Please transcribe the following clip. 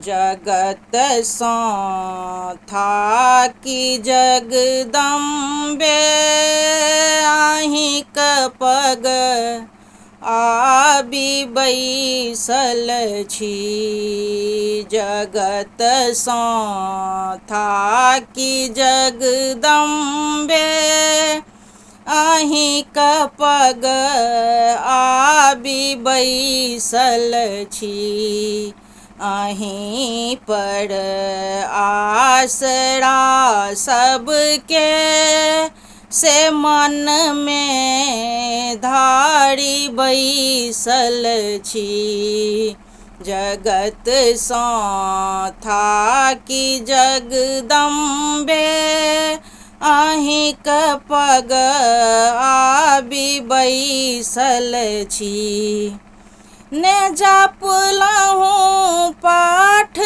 जगत सँ थाकि जगदम्बे अहीँक पग आबि बैसल छी। जगत सँ थाकि जगदम्बे अहीँक पग आबि बैसल छी। अहीं पर आसरा सबके से मनमे धारि बैसल छी। जगत सँ थाकि जगदम्बे अहीँक पग आबि बैसल छी। ने जपलहुँ पाठ